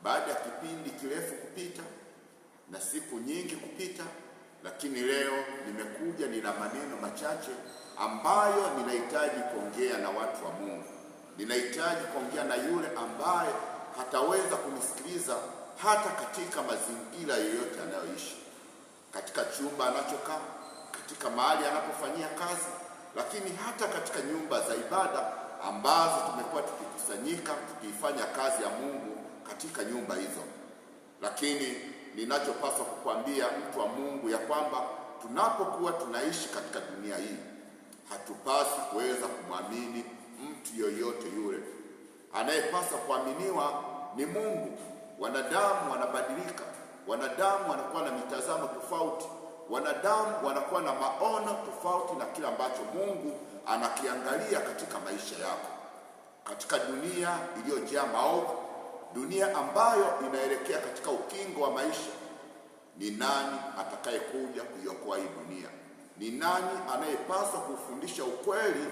Baada ya kipindi kirefu kupita na siku nyingi kupita, lakini leo nimekuja, nina maneno machache ambayo ninahitaji kuongea na watu wa Mungu. Ninahitaji kuongea na yule ambaye hataweza kunisikiliza hata katika mazingira yoyote anayoishi, katika chumba anachokaa, katika mahali anapofanyia kazi, lakini hata katika nyumba za ibada ambazo tumekuwa tukikusanyika tukiifanya kazi ya Mungu katika nyumba hizo. Lakini ninachopaswa kukwambia mtu wa Mungu ya kwamba tunapokuwa tunaishi katika dunia hii, hatupaswi kuweza kumwamini mtu yoyote yule. Anayepaswa kuaminiwa ni Mungu. Wanadamu wanabadilika, wanadamu wanakuwa na mitazamo tofauti, wanadamu wanakuwa na maono tofauti na kile ambacho Mungu anakiangalia katika maisha yako. Katika dunia iliyojaa maovu, dunia ambayo inaelekea katika ukingo wa maisha, ni nani atakayekuja kuiokoa hii dunia? Ni nani anayepaswa kufundisha ukweli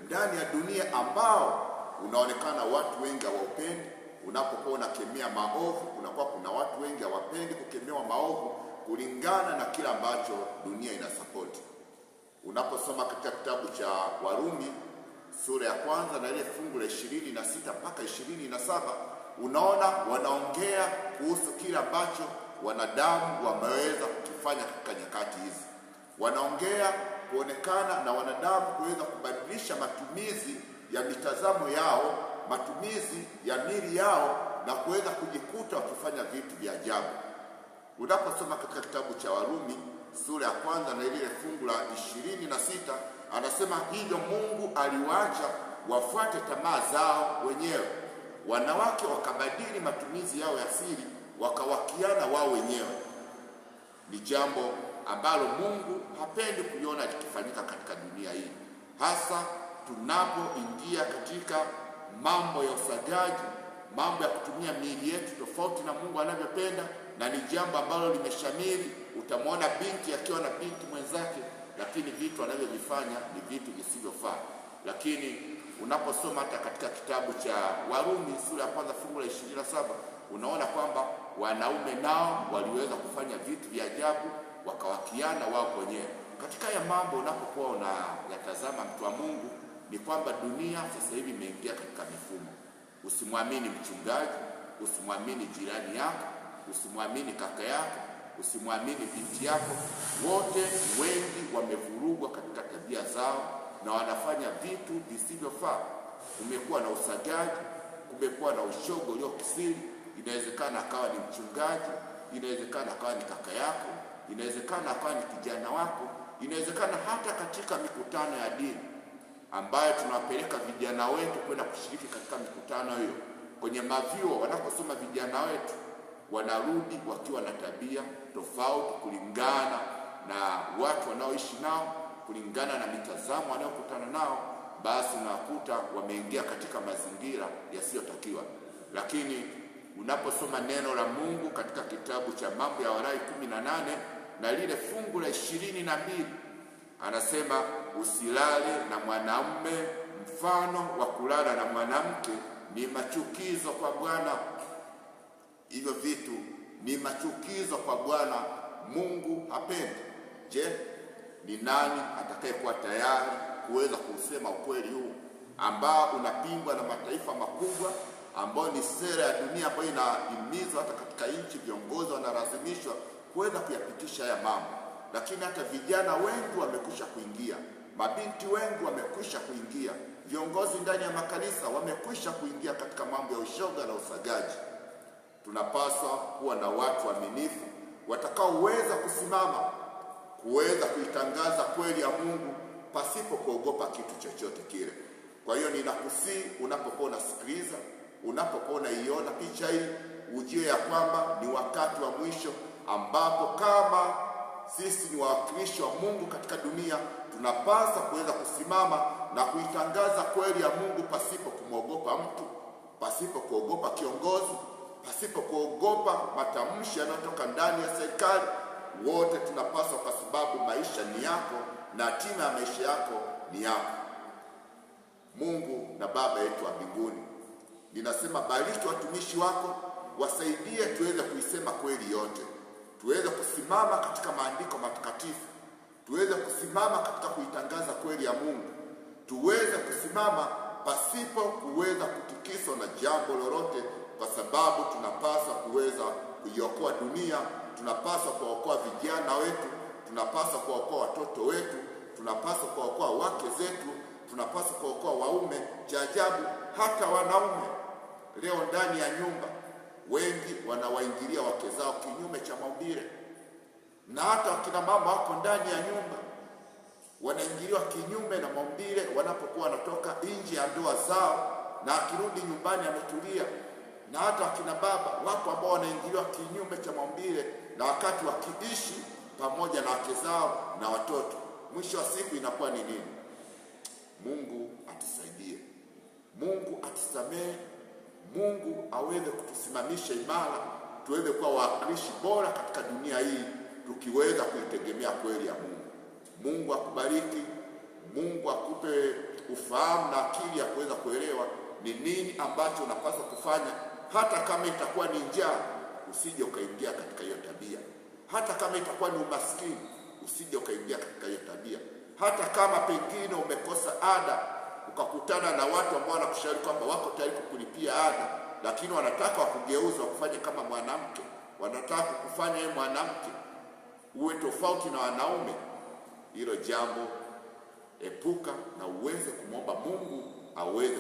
ndani ya dunia ambao unaonekana watu wengi hawaupendi? Unapokuwa unakemea maovu, kunakuwa kuna watu wengi hawapendi kukemewa maovu kulingana na kile ambacho dunia inasapoti. Unaposoma katika kitabu cha Warumi sura ya kwanza na ile fungu la 26 mpaka 27, unaona wanaongea kuhusu kile ambacho wanadamu wameweza kukifanya katika nyakati hizi. Wanaongea kuonekana na wanadamu kuweza kubadilisha matumizi ya mitazamo yao, matumizi ya miili yao, na kuweza kujikuta wakifanya vitu vya ajabu. Unaposoma katika kitabu cha Warumi sura ya kwanza na ile fungu la 26, anasema hivyo Mungu aliwaacha wafuate tamaa zao wenyewe, wanawake wakabadili matumizi yao ya siri, wakawakiana wao wenyewe. Ni jambo ambalo Mungu hapendi kuliona likifanyika katika dunia hii, hasa tunapoingia katika mambo ya usagaji, mambo ya kutumia miili yetu tofauti na Mungu anavyopenda, na ni jambo ambalo limeshamiri. Utamwona binti akiwa na binti mwenzake, lakini vitu anavyovifanya ni vitu visivyofaa. Lakini unaposoma hata katika kitabu cha Warumi sura ya kwanza fungu la 27, unaona kwamba wanaume nao waliweza kufanya vitu vya ajabu, wakawakiana wao wenyewe. Katika haya mambo unapokuwa unayatazama, mtu wa Mungu, ni kwamba dunia sasa hivi imeingia katika mifumo. Usimwamini mchungaji, usimwamini jirani yako, usimwamini kaka yako, usimwamini binti yako. Wote wengi wamevurugwa katika tabia zao na wanafanya vitu visivyofaa. Kumekuwa na usagaji, kumekuwa na ushoga uliokisiri. Inawezekana akawa ni mchungaji, inawezekana akawa ni kaka yako, inawezekana akawa ni kijana wako, inawezekana hata katika mikutano ya dini ambayo tunawapeleka vijana wetu kwenda kushiriki katika mikutano hiyo, kwenye mavyuo wanakosoma vijana wetu, wanarudi wakiwa na tabia tofauti kulingana na watu wanaoishi nao, kulingana na mitazamo wanayokutana nao, basi unakuta wameingia katika mazingira yasiyotakiwa. Lakini unaposoma neno la Mungu katika kitabu cha Mambo ya Walawi 18 na lile fungu la 22, anasema usilale na mwanamume, mfano wa kulala na mwanamke ni machukizo kwa Bwana. Hivyo vitu ni machukizo kwa Bwana, Mungu hapendi. Je, ni nani atakayekuwa tayari kuweza kuusema ukweli huu ambao unapingwa na mataifa makubwa, ambao ni sera ya dunia ambayo inahimizwa hata katika nchi, viongozi wanalazimishwa kuweza kuyapitisha haya mambo, lakini hata vijana wengi wamekwisha kuingia, mabinti wengi wamekwisha kuingia, viongozi ndani ya makanisa wamekwisha kuingia katika mambo ya ushoga na usagaji. Tunapaswa kuwa na watu waaminifu watakaoweza kusimama kuweza kuitangaza kweli ya Mungu pasipo kuogopa kitu chochote kile. Kwa hiyo ninakusihi, unapokuwa unasikiliza, unapokuwa unaiona picha hii, ujue ya kwamba ni wakati wa mwisho ambapo kama sisi ni wawakilishi wa Mungu katika dunia, tunapaswa kuweza kusimama na kuitangaza kweli ya Mungu pasipo kumwogopa mtu, pasipo kuogopa kiongozi, pasipo kuogopa matamshi yanayotoka ndani ya serikali. Wote tunapaswa, kwa sababu maisha ni yako na hatima ya maisha yako ni yako. Mungu na Baba yetu wa mbinguni, ninasema bariki watumishi wako wasaidie tuweze kuisema kweli yote, tuweze kusimama katika maandiko matakatifu, tuweze kusimama katika kuitangaza kweli ya Mungu, tuweze kusimama pasipo kuweza kutikiswa na jambo lolote, kwa sababu tunapaswa kuweza kuiokoa dunia, tunapaswa kuwaokoa vijana wetu, tunapaswa kuwaokoa watoto wetu, tunapaswa kuwaokoa wake zetu, tunapaswa kuwaokoa waume. Cha ajabu, hata wanaume leo ndani ya nyumba wengi wanawaingilia wake zao kinyume cha maumbile, na hata wakina mama wako ndani ya nyumba wanaingiliwa kinyume na maumbile wanapokuwa wanatoka nje ya ndoa zao, na akirudi nyumbani ametulia. Na hata wakina baba wako ambao wanaingiliwa kinyume cha maumbile, na wakati wakiishi pamoja na wake zao na watoto, mwisho wa siku inakuwa ni nini? Mungu atusaidie, Mungu atusamehe, Mungu aweze kutusimamisha imara, tuweze kuwa wawakilishi bora katika dunia hii, tukiweza kuitegemea kweli ya Mungu. Mungu akubariki, Mungu akupe ufahamu na akili ya kuweza kuelewa ni nini ambacho unapaswa kufanya, hata kama itakuwa ni njaa, usije ukaingia katika hiyo tabia. Hata kama itakuwa ni umaskini, usije ukaingia katika hiyo tabia. Hata kama pengine umekosa ada, ukakutana na watu ambao wanakushauri kwamba wako tayari kukulipia ada, lakini wanataka wakugeuza wakufanye kama mwanamke, wanataka kukufanya wewe mwanamke uwe tofauti na wanaume. Hilo jambo epuka, na uweze kumwomba Mungu aweze